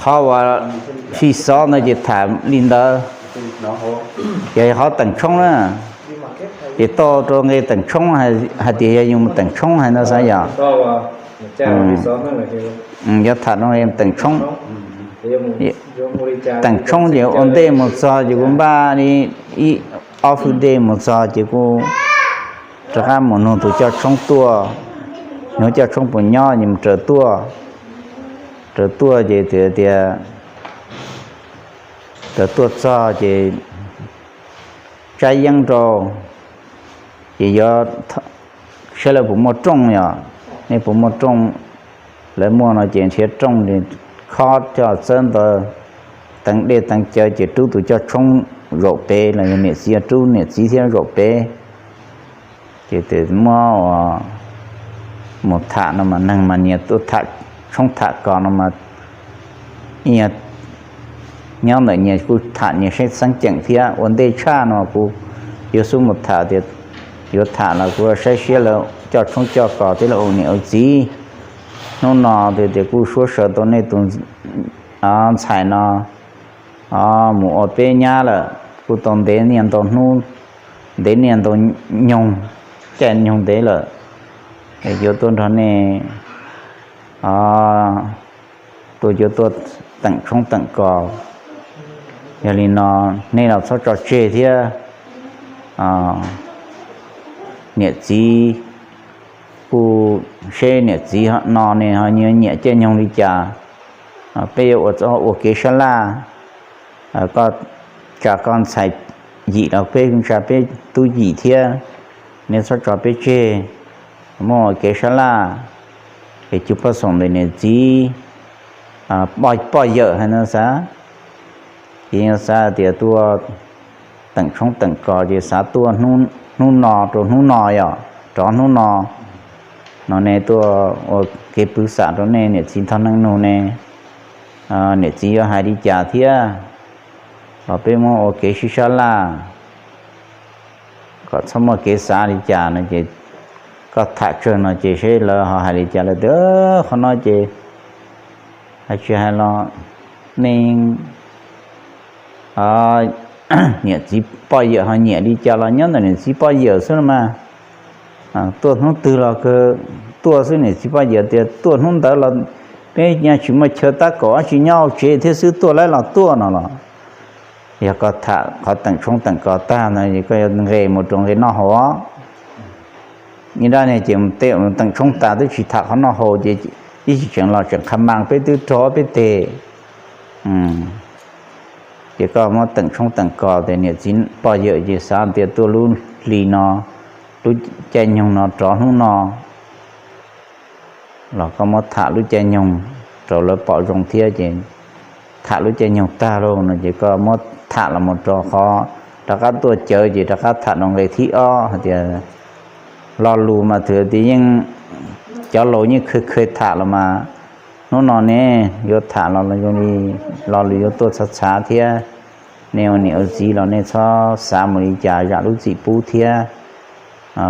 Qhov uas fij xov ntawd ces tham li ntawd, ces qhov teem tshoob na, ces tau rau nqe teem tshoob hais tias yog yus mus teem tshoob hais no xav yog. Yuav tham rau nqe teem tshoob. Teem tshoob ces ua ntej mus txog ces kuv npaj li ib ob hwj dej mus txog ces kuv rov qab mus nug tus coj tshoob tuaj, nug coj tshoob puas nyob ces mus raws tuaj. Raws tuaj ces tias, raws tuaj txog ces tsab yeeb rau, ces yuav saib lawv puas muaj rooj, yog nej puas muaj rooj, lawv muaj no ces nrhiav rooj, khob coj txawb ntawd, teev dej teev cawv ces rub tus coj tshoob zaum pem los yog niam txiv rub niam txiv thiab zaum pem. Ces tes muab mus tham no mas neeg mas nyias tuaj tham tshoob tham kos no mas nyob ntawm nyias kuj tham nyias saib xeeb ceem thiab. Ua ntej tshaj no kuv yuav xub mus tham tias, yuav tham los kuv saib siab lawv coj tshoob coj kos thiab lawv ua niam ua txiv. Hnub no tias kuj suab saw tau nej tus ntxhais no mus ua peb nyab lawm, kuj tau ntev niaj ntau hnub, ntev niaj ntau nyoog, caij nyoog ntev lawm, es yuav tuaj nrog nej, tuaj yuav tuaj teem tshoob teem kos. Yog li no nej los txhob tso tseg thiab. Niam txiv kuj seb niam txiv no ne ho nyiam caij nyoog li cas, peb yuav ua kev sab laj. Koj tsa koj ntxhais yim los peb tsa peb tub yim thiab, nej txhob tso peb tseg. Muaj kev sab laj, es cug poj xoom ntawm niam txiv poj yawm hais no xav. Ces yog xav tias tuaj teem tshoob teem kos ces xav tuaj hnub no rau hnub no, yog rov hnub no no ne tuaj ua kev pwv xam rau nej niam txiv thov neej nug ne, niam txiv yuav hais li cas thiab, los peb muab ua kev sib sab laj, kom txhob muaj kev xav li cas no ces koj tham tsawg no ces seb lawv ho hais li cas. Lawv tias qhov no ces hais tsis hais los nej niam txiv poj yawm ho nyiam li cas los nyob ntawm niam txiv poj yawm xwb no mas. Tuaj hnub twg los kawg tuaj xwb, niam txiv poj yawm tias tuaj hnub ntawd los peb yeej tsis muaj chaw tab kaum dab tsi, nyob hauv tsev thiab xwb, tuaj lawm los tuaj no los. Yog koj tham qhov teem tshoob teem kos tag no koj yuav nqes mus rau nqe noj haus. Ib rab niag ces mus tej teem tshoob tas twb tsis tham qhov noj haus ces ib tsis tseem los tseem qha mas peb twb raug peb teg. Ces koj muab teem tshoob teem kos tias niam txiv poj yawm ces xav tias tuaj lub hli no, lub caij nyoog no rov hnub no los koj muab tham lub caij nyoog rau lawv pom zoo thiab ces tham lub caij nyoog tag lauj no ces koj muab tham los mus rau qhov rov qab tuaj cawv ces rov qab tham rau nqe thib ob hais tias lo lus mas twb tias yeej cov laus yeej khw khw tham los mas hnub no ne yuav tham los zoo li lo lus yuav tuaj txhav txhav thiab. Nej ua niam ua txiv los nej txhob xav mus li cas zam lub txim pub thiab.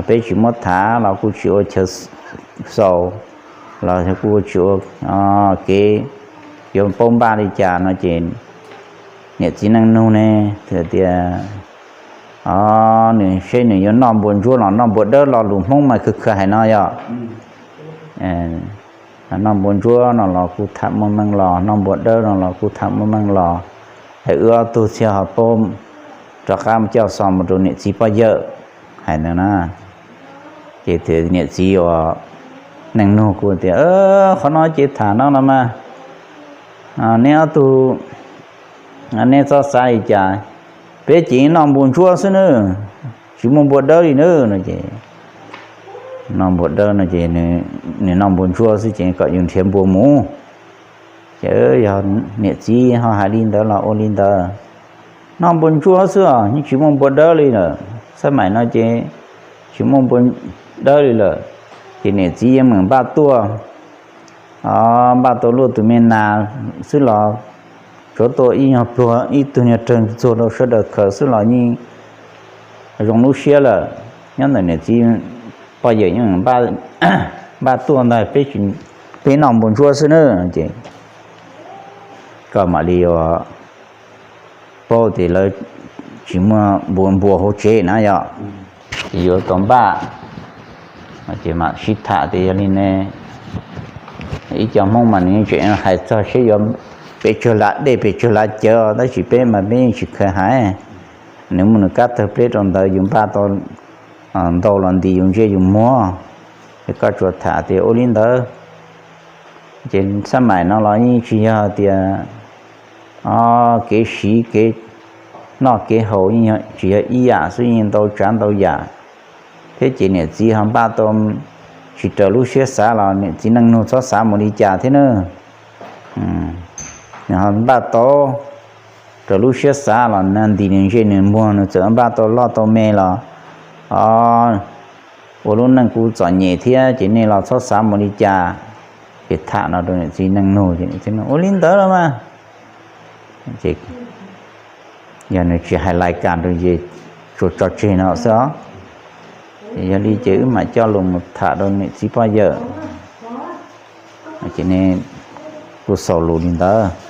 Peb tsis muab tham los kuj tsis ua chaw xaus, los kuj tsis ua kev yuav paub npaj li cas no ces niam txiv neej nug ne tias nws seb nws yuav noj npua ntsuab los noj npua dawb, lo lus Hmoob mas khw khw hais no yog noj npua ntsuab no los kuj tham muaj meej los, noj npua dawb no los kuj tham muaj meej los, es wb ob tug thiaj ho paub rov qab coj xov mus rau niam txiv poj yawm hais ntawd na. Ces niam txiv uas neej nug kuj tias qhov no ces tham no los mas, neb ob tug, neb txhob xav li cas, peb ces noj npua ntsuab xwb nawb, tsis muaj npua dawb li nawb no ces noj npua dawb no ces nws noj npua ntsuab xwb ces kom yus nrhiav npua mus. Ces yog niam txiv ho hais li ntawd los ua li ntawd, noj npua ntsuab xwb os, yeej tsis muaj npua dawb li lawm, xab maim no ces tsis muaj npua dawb li lawm. Ces niam txiv yeej meem npaj tuaj, npaj tau luaj tus me nas xwb los tsuav tuaj ib nyuag pluag ib tug nyuag rawg txuag rau sawv daws khaws xwb los yeej zoo lub siab lawm. Nyob ntawm niam txiv poj yawm yeej npaj tuaj ntag, peb noj npua ntsuab xwb na ces koj mam li yuav paub tias lawv tsis muaj npua npua hauv tsev na yom, ces yuav tau npaj. Ces mam sib tham tias yog li ne, ib co Hmoob mas nws tseem hais txog seb yuav pes tsawg lav dej pes tsawg lav cawv, tab sis peb mas peb yeej tsis khaws hais. Nws muaj nws kab tawg pleb rau ntawd, yus npaj tau ntau los nti yus ntsej yus muag. Ces koj tsuas tham tias ua li ntawd, ces xab maim no los yeej tsis yog tias kev siv kev noj kev haus, yeej tsis yog ib yam xwb, yeej ntau tsav ntau yam. Thiab ces niam txiv ho npaj tau tsis raws lub siab xav los niam txiv neej nug txhob xav mus li cas thiab na. Nws ho npaj tau raws lub siab xav los nws nti nws ntsej nws muag, nws txawm npaj tau loj tau me los ua lub neej kuj txom nyem thiab, ces nej los txhob xav mus li cas. Ces tham no rau niam txiv neej nug, ces niam txiv neej ua li ntawd los mas. Ces yog nws tsis hais lais kas rau ces tsuas tso tseg no xwb os. Ces yog li ces wb mam coj los mus tham rau niam txiv poj yawm. Ces nej kuj xaus lus li ntawd.